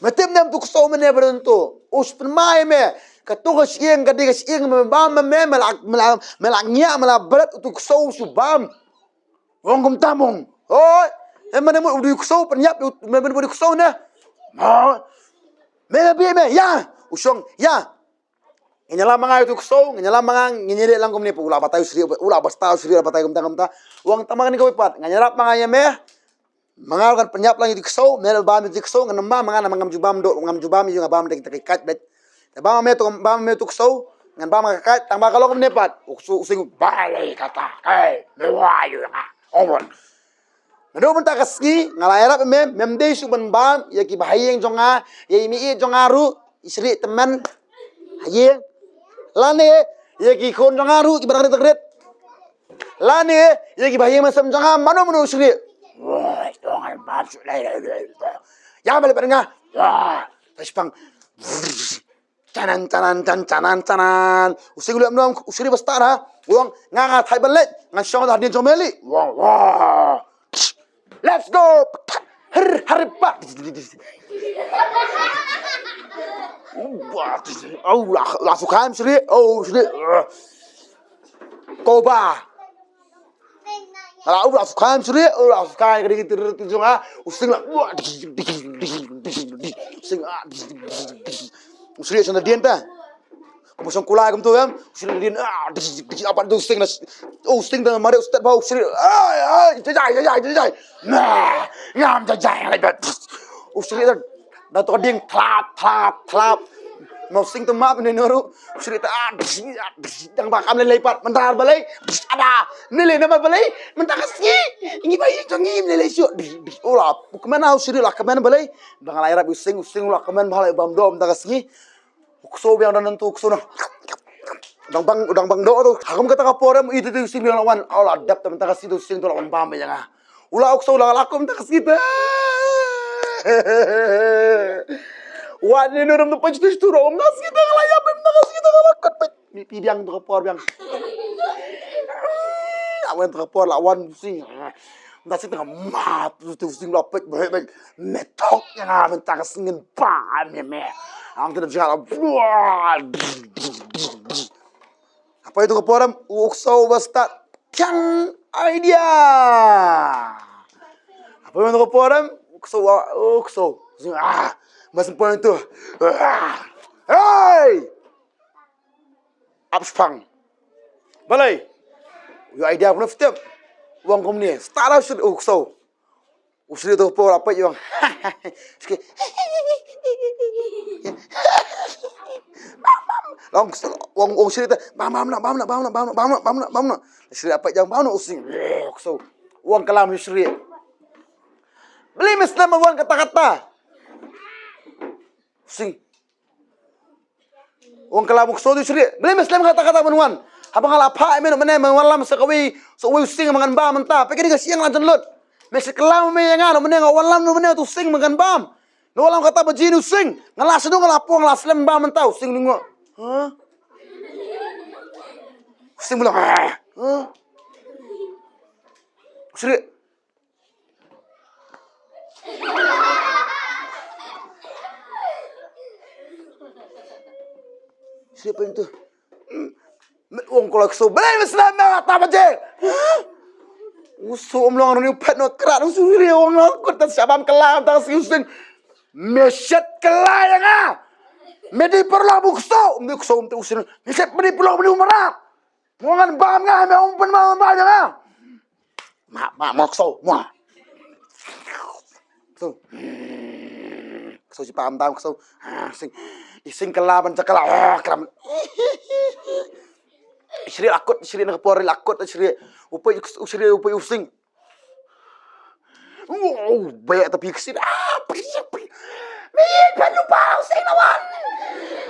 Me tip ne em utu u ksew mynne ba don tu? U shu pynmai me. Katu ka shyieng ka dei ka shyieng me bam me, me la, me la, me la ngiah, me la bret, utu u ksew u shu bam. U ong kumta mo. Hoi. Em, mynne mo utu u ksew pynïap, mynne mo utu u ksew ne. Mo. Me, me bih me, ïa. U shong, ïa. Ngin ïalam ma nga ïa utu u ksew, ngin ïalam ma nga, ngin ïaleh lang kumne. U la batai u Shrieh, u la basta u Shrieh, u la batai kumta kumta. U ong tang ma kane kawei pat, ngin ïarap ma nga ïa me. Ma nga ruh ngan pynïap lang ïa utu u ksew, me leh bam ïa utu u ksew, ngan ym bam, ma nga namar ngam ju bam doh, ngam ju bam ïa u, nga bam da kita ki kait beit. Te bam ma me utu, bam ma me utu u ksew, ngan bam ka kait, tang ba ka long kumne pat. U ksew, u sing, balei kata, kai, me wai ïa nga. Ong beit. Naduh mynta ka sngi nga la ïarap ïa me, mem dei shuh ban bam ïa ki bahaïing jong nga, ïa i meiñ jong nga ruh, i Shrieh tymmen ha ïing. Lane ïa ki khun jong nga ruh kiba dang rit dang rit. Lane ïa ki bahaïing mynsiem jong nga, mano mano u Shrieh. Woi, to ngan bam shuh lai lai lai. Ïa balei pat nga. Wah, ta shipang. Tanan, tanan, tan, tanan, tanan. U Sing u leh kumno, u Shrieh ba stad ha. U ong, nga, nga thait ban leit. Ngan shong hadien jong me lei. U ong, wah. Let's go. Har, har, pa. Wah, au, la, la fukham Shrieh. Oh, Shrieh. Koba. Ala u la fukham Shrieh, u la fukham ka ding ter ter jong nga, u Sing la. U Sing, ah, u Shrieh shong da dien ta. Kumba shong kulai kumto em, u Shrieh da dien, ah, apa tu Sing na, u Sing da mare u stet ba u Shrieh, ai, ai, jai, jai, jai, jai, jai. Nah, ngam jai, jai, jai. U Shrieh da Da to ding thlap, thlap, thlap. Mo Sing to map ne no ru. Shrieh ta, ah, dang ba kam le lei pat, mynta balei. Ada, ne le na balei. Mynta ka sngi. Ngi ba yi to ngi ne le shu. Ola, kmen au Shrieh la kmen balei. Ba nga la ïarap u Sing, u Sing la kmen ba la bam dom mynta ka sngi. U ksew biang da nang tu u ksew na. Dang bang, dang bang do tu. Hakum kata ka por em, itu tu u Sing biang la wan. Ola dap ta mynta ka sngi tu u Sing tu la wan bam biang ah. U la u ksew la la kum ta ka sngi ta. Wat ni nurum tu pach tu tu rum ta sngi ta la ya pem ta ka sngi ta la kot pach. Mi pi biang tu ka por biang. Awen tu ka por la wan u Sing. Ta sngi ta ma tu tu Sing la pach beh beh. Metok ya nga mynta ka sngi ba me me. Ang tu dah jalan. Apa itu ka por em? U ksew ba stad piang idea. Apa itu ka por em? U ksew, u ksew. Ah, mas point tu. Ah. Hey! Ap spang. Balei? U idea pun step. Wang kumne. Stad lah u ksew. U Shrieh tu por apa yang. Long wang, wang Shrieh tu bam bam na, bam na, bam na, bam na, bam na, bam na, bam na. Shrieh apa yang bam na u Sing. So wang kalam u Shrieh. Balei me slem wan kata kata. Sing. Wang kalam u ksew tu Shrieh. Balei me slem kata kata ban wan. Haba nga la phah me no mane me wan lam sa kawei, sa kawei u Sing ma ngan bam mynta. Peit ka dei ka shyieng la jan lut. Me sa kalam me ïa nga no mane nga wan lam no mane tu Sing ma ngan bam. No wan lam kata ba jin u Sing. Nga la sadu nga la pong la slem bam mynta u Sing ni ngo. Ha? U Sing bula. Ha? Shrieh. Siapa itu? Met wong kolak so. Belai mesra na ta baje. Usu om long ni pet no krat usu ri wong no kut ta sabam kelam ta si using. Meset kelai nga. Medi perlu bukso. Bukso untuk usin. Meset medi perlu beli umara. Mo ngan bam nga, me ong pynbam bam nga. Ma, ma, mo kso, mo. Kso. Kso si pam tam kso. Ah, sing. Ising kela ban cakala. Ah, kram. Shri akut, shri na por akut, shri. Upai, shri upai using. Wow, banyak tapi kesin. Ah, pergi, pergi. Min, perlu bau, saya lawan.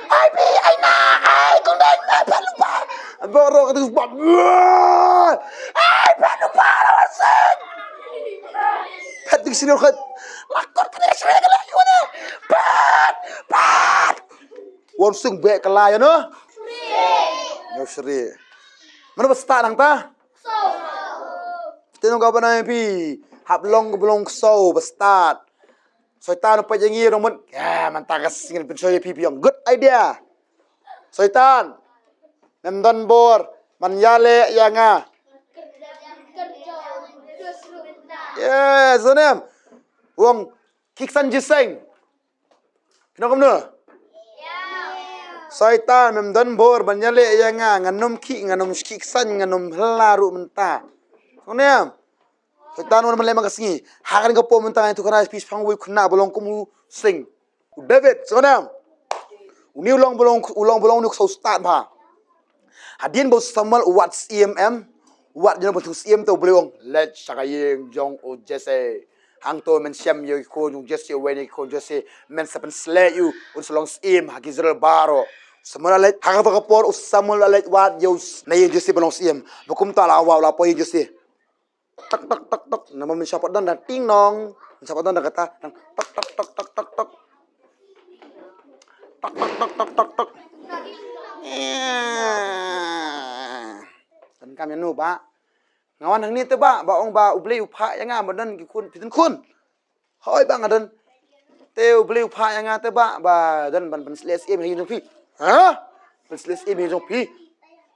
Ai, bi, ai, na, ai, kau dah, na, perlu bau. Baru kata sebab. Ai, Phet u pa la wan seng. Phet dik sini khot. Lakot kene sere kala yu ne. Phet. Phet. Wan seng bek kala ya no. Yo sere. Mana ba start nangta? Te nong ka ba nai phi. Hap long ka ba long kso ba start. Soitan u peit ïa ngi ruh mut. Ya, mynta ka sngi pynshoi ïa phi phi ong. Good idea. Soitan. Mem don bor. Man ïaleh ïa nga. Yes, sonem. Wong kiksan jiseng. Kino kumno? Soitan mem don bor ban ïaleh ïa nga, ngan ym khih, ngan ym kiksan, ngan ym hla ruh mynta. Sonem. Soitan wan ban leh man ka sngi. Ha kane ka por mynta ngi tu kana phi shipang wei khynnah ba long kum u seng. U David, sngewdang. Uni u long ba long, u long ba long uni u ksaw stad bha. Hadien ba u Samuel u wad syiem em. U wad ïa u ban thung syiem te U Blei u ong leit sha ka ïing jong u Jesse. Hangto men shem ïa ki khun jong u Jesse, u wan ïa ki khun Jesse. Men sa pynsleh ïa u, un sa long syiem ha ki Israel baroh. Samuel la leit, ha kata ka por u Samuel la leit wad ïa u na ïing Jesse ban long syiem. Ba kumta la wad la poi ïing Jesse. Tok tok tok tok. Namar mynshwa pat don dang ting nong. Mynshwa pat don dang kata. Dang tok tok tok tok tok. Tok tok tok tok tok tok. Don kam ïa no ba. Nga wan hangne te ba, ba ong ba U Blei u phah ïa nga ba don ki khun, phi don khun. Hoi ba nga don. Te U Blei u phah ïa nga te ba, ba don ban, ban sleh syiem ha ïing jong phi. Ha? Ban sleh syiem ha ïing jong phi.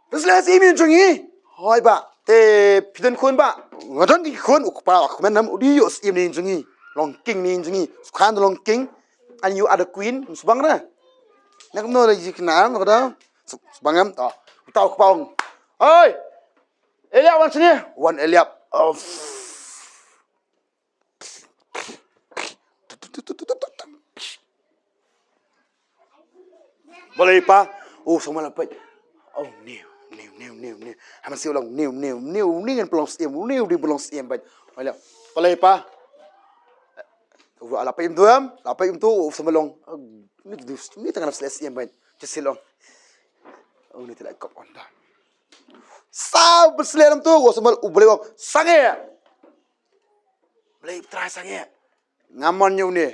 Ban sleh syiem ha ïing jong ngi. Hoi ba. Te phi don khun ba. Nga don ki khun u kpa u kmen nam u dei ïoh syiem ha ïing jong ngi. Long king ha ïing jong ngi. Sukhan long king. And you are the queen. Subang na. Nak no la jik na no da. Subang em to. Uta u kpa ong. Hoi. Eliab wan sini. Wan Eliab. Of. Balei pa? Oh, sama la peit. Oh, niu, niu, niu, niu, niu. Hama si ulang niu, niu, niu, niu ngan pelong syiem, niu di pelong syiem peit. Balei? Balei pa? Ula la peit tu am, la peit tu sama long. Ni tu ni tengah sleh syiem peit. Jesse long. Oh, ni tu la kop onda. Sa sleh tu, sama U Blei ong. Sange. Blei Trai sangeh. Nga mon ïa une.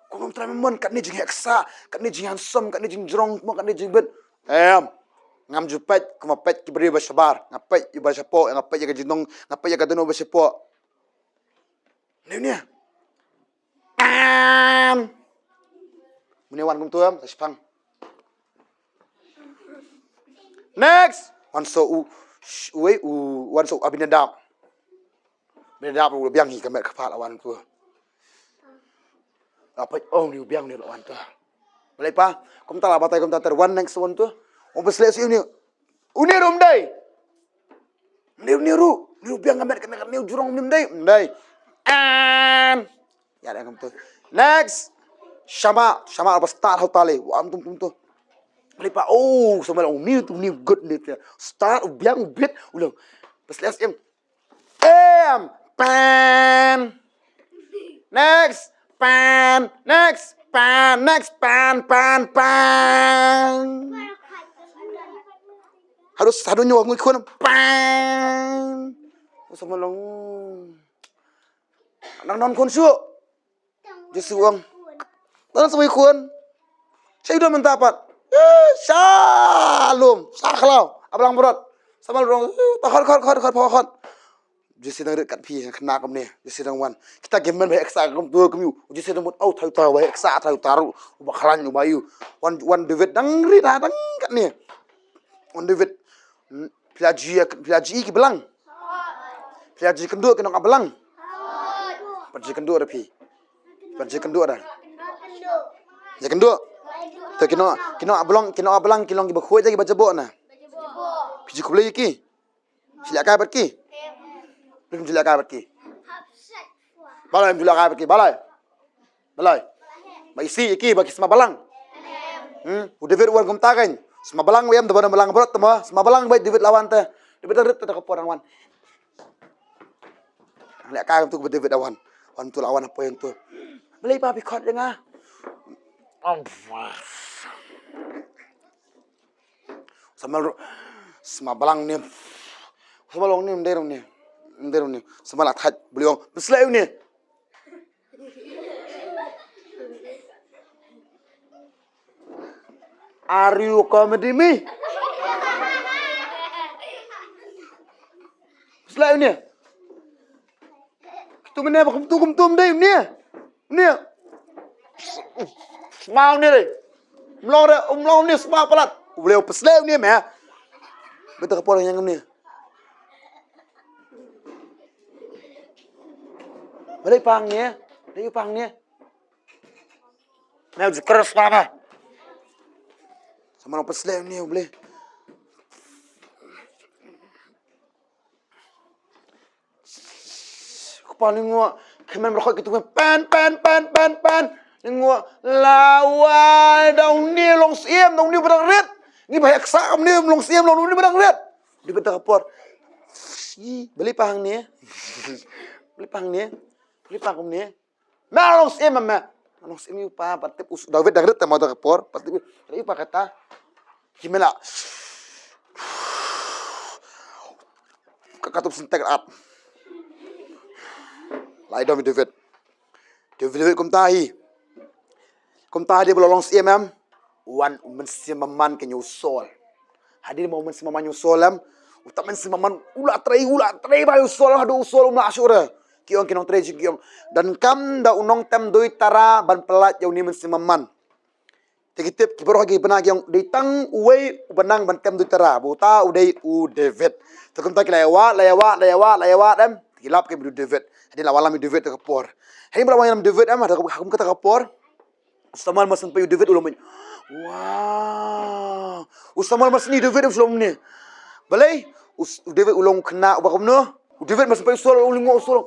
Kum Trai mon katne jingheh ksah, katne jinghandsome, katne jingjrong, mo katne jingbit. Em. Ngam ju peit, kum peit ki briew ba shabar, nga peit ïa ba shapoh, nga peit ïa ka jingnong, nga peit ïa ka dohnud ba shapoh. Ne ne. Pam. Mune wan kumtu em, sa shipang. Next. Wan so u, sh-, wei u, wan so Abinadab. Bini dap u biang hi ka met ka phad la wan tu. Apa oh ni u biang ni la wan tu. Balei pa, kumta la batai kumta ter wan next wan tu. U besleh si uni. Uni rum dai. Ni uni ru, ni u biang ka met ka ni u jurong ni dai, dai. An. Ya dai kumtu. Next. Shama, shama apa start hau tali. Wan tum tum tu. Balei pa, oh, sama la uni tu ni good ni tu. Start u biang u bit u long. Besleh si em. Em, pan. Next, pan. Next, pan. Next, pan, pan, pan. Harus sadu nyu ngi khun pan. Sama long. Nang non khun shu. Jesse u ong. Tang sa wei khun. Sha ïa u don mynta pat. Eh, sha lum, sha khlaw. A balang brot. Sa mal rong. Eh, ta khot khot khot khot khot. Jesse dang rit kat phi khynnah kumne. Jesse dang wan. Kita ki men ba heh ksah kum tu kum ïa u. Jesse dang mut au thaw thaw ba heh ksah thaw thaw. U ba khlaiñ u ba ïa u. Wan wan David dang rit ha dang katne. Wan David. Hmm, phi la ju, phi la ju i ki balang. Phi la ju kynduh ki nong a balang. Pat ju kynduh ra phi. Pat ju kynduh ra. Ju kynduh. Te ki nong, ki nong a balang, ki nong a balang ki long ki ba khuid ki ba jaboh na. Phi ju khublei ki. Phi leh kai bad ki. Phi ju leh kai bad ki. Balai ju leh kai bad ki. Balai. Balai. Ba isi ïa ki ba ki sma balang. Hmm, u David wan kumta kan. Sma balang wei em da balang brot tama. Sma balang ba David la wan te. David rit te ka por wan. Leh ka tu ba David wan. Wan tu la wan apa yang tu. Balei ba bi khot ïa nga. Sama ru-, sma balang nim. Sama long nim dei rong nim. Ym dei une. Sngewbha la thait, u Blei u ong, pynshlei une. Are you comedy me? Pynshlei une. Kito mynne ba kumto kumto ym dei une. Une. Sma une dei. Ym long re, ym long une, sma palat. U Blei u pynshlei une me. Bad te ka por ïa une. Balei pang ne? Balei pang ne? Neu ju keras mana? Sama nong pynshlei une u Blei. Kpa ni ngua, kmen berkhot kitu pen, pen, pen, pen, pen. Ni ngua, lawai, da une long siem, da une ba dang rit. Ngi ba hek sa, une long siem, da une ba dang rit. Di beta ka por. Ih, balei pang ne? Balei pang ne? Balei pang ne? Ma long siem ma. Ma long siem ïa u pa, pat tip u David dang rit te ma da ka por, pat tip ïa u pa kata. Ki mela. Ka katup sentek ap. Lai dom David. David, David kumta hi. Kumta hi ba long siem em. Wan u mynsiem maman kane u Saul. Hadien ba u mynsiem maman u Saul em. Uta u mynsiem maman u la trei, u la trei ba u Saul, haduh u Saul um lah shuh re. Ki ong ki nongtrei jong ki ong, donkam da u nongtem duitara ban pyllait ïa une u mynsiem maman. Te ki tip ki baroh ki bna ki ong dei tang uwei uba nang ban tem duitara, ba uta u dei u David. Te kumta ki la ïa wad, la ïa wad, la ïa wad, la ïa wad em. Ki lap ki ba u David. Hadien la wallam ïa u David te ka por. Hadien ba la wallam ïa u David em, ha kum kata ka por. U Samuel mar syn peit ïa u David u long beit. Wow. U Samuel mar syn ïa u David u long ne. Balei? U S-, u David u long khynnah uba kumno? U David mar syn peit ïa u Saul u lyngngoh u Saul.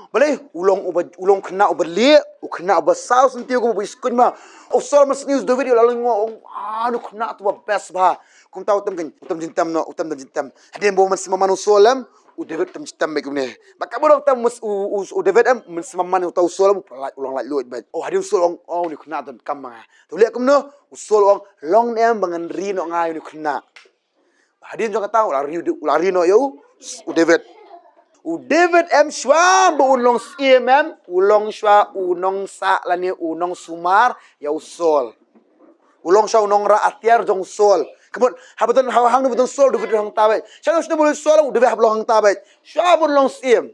Balei? U long uba, u long khynnah uba lieh, u khynnah uba saw syntiew uba iskuid ma. U Saul mar syn ïa u David u la lyngngoh, ah, u khynnah tu uba best bha. Kumta u tem kein, u tem jingtem noh, u tem jingtem. Hadien ba u mynsiem maman u Saul em, u David u tem jingtem beit kumne. Ba ka ba u long tem u, u, u David em, u mynsiem maman uta u Saul em, u long lait luid beit. Oh, hadien u Saul u ong, oh, une u khynnah donkam ma nga. Te u leh kumno, u Saul u ong, long ne em ba ngan ri noh nga ïa une u khynnah. Hadien jong kata u la ri, u la ri noh ïa u, u David. U David em shuwa ba un long siem em, u long shuwa u nongsah lane u nongsumar ïa u Saul. U long shuwa u nongrah atiar jong u Saul. Ka mut, haba don, haba hangno ba don Saul, David hangta beit. Shuwa shuwa ba don Saul, u David hap long hangta beit. Shuwa ba un long siem.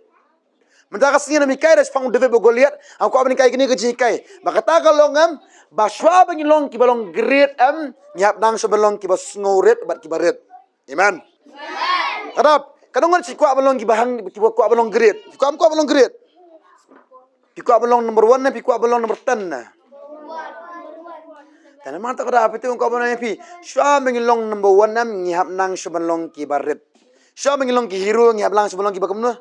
Mynta ka sngi ngam hikai da shaphang u David bad u Goliath, nga kwah ban hikai kane ka jinghikai. Ba kata ka long em, ba shuwa ba ngi long kiba long great em, ngi hap nang shuwa ban long kiba sngewrit bad kiba rit. Amen. Ka dap, ka dang ngan shu kwah ban long kiba hang, kiba kwah ban long great. Phi kwah, kwah ban long great. Phi kwah ban long number one ne, phi kwah ban long number ten ne? Tang namar kata ka dap, phi tip kwah ban long phi. Shuwa ba ngi long number one em, ngi hap nang shuwa ban long kiba rit. Shuwa ba ngi long ki hero, ngi hap nang shuwa ban long kiba kumno?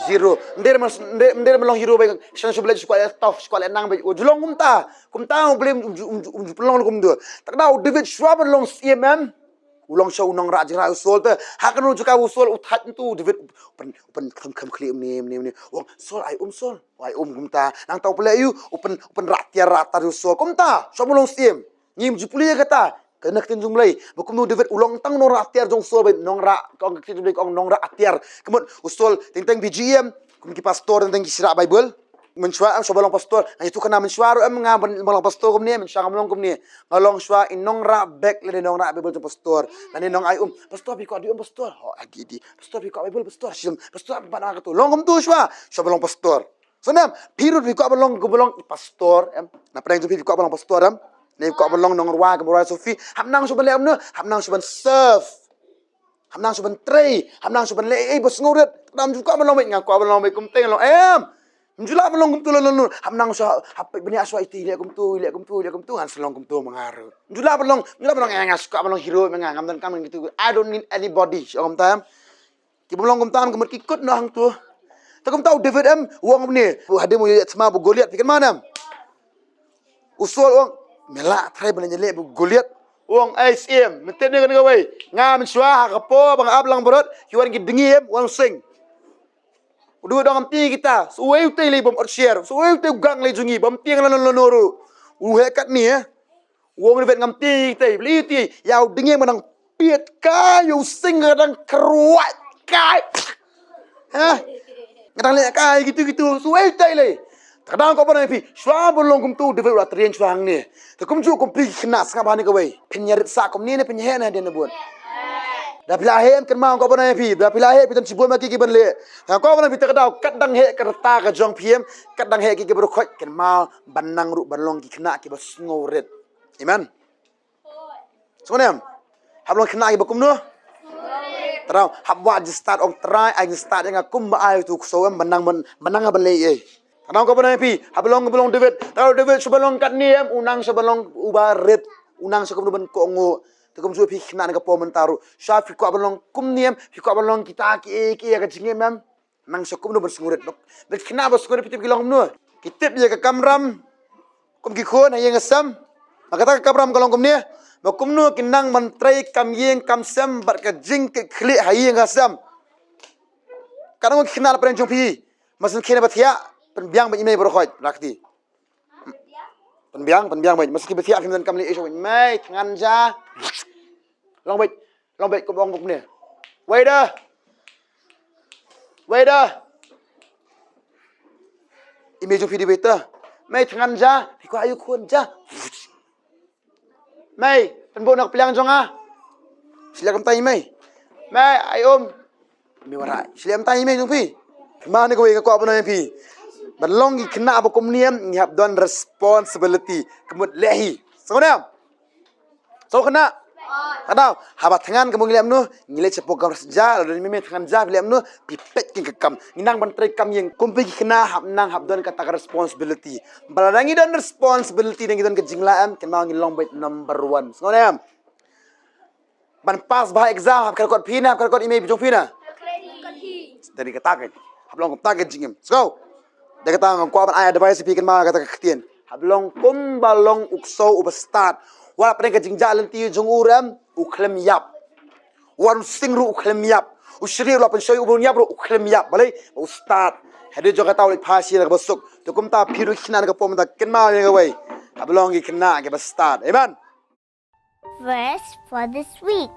Zero. Ym dei ban, ym dei, ym dei ban long hero ba shuwa shuwa ba leh shuwa kwah leh tough, shuwa kwah leh nang ba. Ju long kumta. Kumta u Blei um ju, um ju, um ju pynlong kumta. Te ka dap u David shuwa ban long siem em. U long shuwa u nongrah jingrah u Saul te. Ha kano ka jaka u Saul u thait kumtu u David u pyn, u pynkham kham khlieh mne mne mne. U ong Saul ai um Saul. Ai um kumta. Nangta u pynleh ïa u, u pyn, u pynrah tiar rah tar ïa u Saul. Kumta. Shuwa ban long siem. Ngim ju pule ïa kata. Kane ka ktien jong u Blei. Ba kumno u David u long tang nongrah atiar jong u Saul ba nongrah, ka ong ka ktien jong u Blei ka ong nongrah atiar. Ka mut u Saul teng teng B G M, kum ki pastor teng teng ki syrah Bible. Mynshuwa em shuwa ba long pastor. Nga ïathuh khana mynshuwa ruh em nga ban, ban long pastor kumne, mynshuwa ngam long kumne. Nga long shuwa i nongrah bek lane nongrah Bible jong pastor. Lane nong ai um. Pastor phi kwah dih um pastor. Ho agi dih. Pastor phi kwah Bible pastor. Shim. Pastor phi kwah nang katu. Long kumtu shuwa. Shuwa ba long pastor. Sngewbha, phi ruh phi kwah ban long, kumba long pastor em. Na pdeng jong phi phi kwah ban long pastor em. Ne phi kwah ban long nongrwai kumba rwai Sophie. Hap nang shuwa ban leh kumno, hap nang shuwa ban serve. Hap nang shuwa ban trei, hap nang shuwa ban leh ei ei ba sngewrit. Kdam ju kwah ban long beit, nga kwah ban long beit kumta long em. Ym ju lah ban long kumtu lon lon. Hap nang shuwa, hap peit ban ïa shuwa iti leh kumtu, leh kumtu, leh kumtu, ngan sa long kumtu ma nga ruh. Ym ju lah ban long, ym ju lah ban long eh nga shu kwah ban long hero ma nga, ngam donkam ngan kitu. I don't need anybody. Shu kumta em. Ki bym long kumta ka mut ki kut noh hangto. Te kumta u David em u ong kumne, hadien u ïa thma bad u Goliath, phi kynmaw ne em? U Saul u ong, me lah trai ban ïaleh bad u Goliath. U ong, ai siem, me tip ne kane kawei. Nga mynshuwa ha ka por ba nga ap langbrot, ki wan ki dngi em, wan sing. U David u ong ngam tieng kita, sa uwei utei lei bym ot sher, sa uwei utei u gang lei jong ngi, bym tieng lano lano ruh. U heh katne eh. U ong David ngam tieng ïa itei, balei ïa itei, ïa u dngieng ba dang piet kai, ïa u sing ba dang kyrwat kai. Ha? Nga dang leh kai kitu kitu, suwei tai lei. Te ka daw nga kwah ban ong ïa phi, shuwa ban long kumtu, David u la train shuwa hangne. Te kumjuh kum phi ki khynnah sngap hangne kawei. Phin ïa rit sah kumne ne phin ïa heh ne hadien ne bun? Da phi la heh em, kynmaw nga kwah ban ong ïa phi, da phi la heh phi don shibun ma ki ki ban leh. Nga kwah ban ong ïa phi, te ka daw kat dang heh ka rta ka jong phi em, kat dang heh ki ki baroh khoit, kynmaw ban nang ruh ban long ki khynnah kiba sngewrit. Amen. Sngewnem? Hap long khynnah kiba kumno? Te ka daw, hap wad jingstad, ong Trai, ai jingstad ïa nga kumba ai uto u ksew em, ban nang ban, ban nang ban leh ei. Te ka daw nga kwah ban ong ïa phi, hap long, hap long David. Te ka daw David shu ban long katne em, u nang shu ban long uba rit, u nang shu kumno ban kohnguh. Te kumjuh phi khynnah na ka por mynta ruh, shuwa phi kwah ban long kumne em, phi kwah ban long kita kiei kiei ha ka jingim em. Nang shu kumno ban sngewrit bok. Bad khynnah ba sngewrit phi tip ki long kumno? Ki tip ïa ka kamram kum ki khun ha ïing ha sem. Bad kata ka kamram ka long kumne. Ba kumno kin nang ban trei kam ïing kam sem bad ka jingkitkhlieh ha ïing ha sem. Ka dang ki khynnah la pyrshang jong phi. Masan khie na ba thiah, pynbiang ba i mei baroh khoit, rakti. Pynbiang, pynbiang ba, masan ki ba thiah phim donkam leh ei shuh, mei, thngan ja. Long beit, long beit, kum ong kumne. Wei da. Wei da. I mei jong phi dei wei ta. Mei, thngan ja, phi kwah aïu khun ja. Mei, pynbun na ka pliang jong nga. Shu leh kumta i mei. Mei, ai um. Mei, warai. Shu leh kumta i mei jong phi. Kynmaw ne kawei nga kwah ban ong ïa phi. Ban long ki khynnah ba kumne em, ngi hap don responsibility. Ka mut leh hi. Sngewnem? Sngewkhynnah? Ka daw, haba thngan ka mut ngi leh kumno, ngi leit sha program sha ja, lada i mei thngan ja, phi leh kumno, phi peit kin ka kam. Ngi nang ban trei kam ïing, kum phi ki khynnah hap nang hap don kata ka responsibility. Ba lada ngi don responsibility ne ngi don ka jinglah em, kynmaw ngi long beit number one. Sngewnem? Ban pass bha exam, hap ka record phi na, hap ka record i mei jong phi na. Dei kata ka, hap long kumta ka jingim. Sngew. Dei kata nga kwah ban ai advice ïa phi, kynmaw kata ka ktien. Hap long kumba long u ksew uba stad. Wat la pdeng ka jingjah lynti jong u ruh em, u khlem ïap. Wat u sing ruh u khlem ïap. U shrieh ruh la pynshoi u bym ïap ruh u khlem ïap. Balei? U stad. Hadien jong kata u leit phai sha ïing kaba suk. Te kumta phi ruh ki khynnah na ka por mynta kynmaw ïa kawei. Hap long ki khynnah kiba stad. Amen. Verse for this week.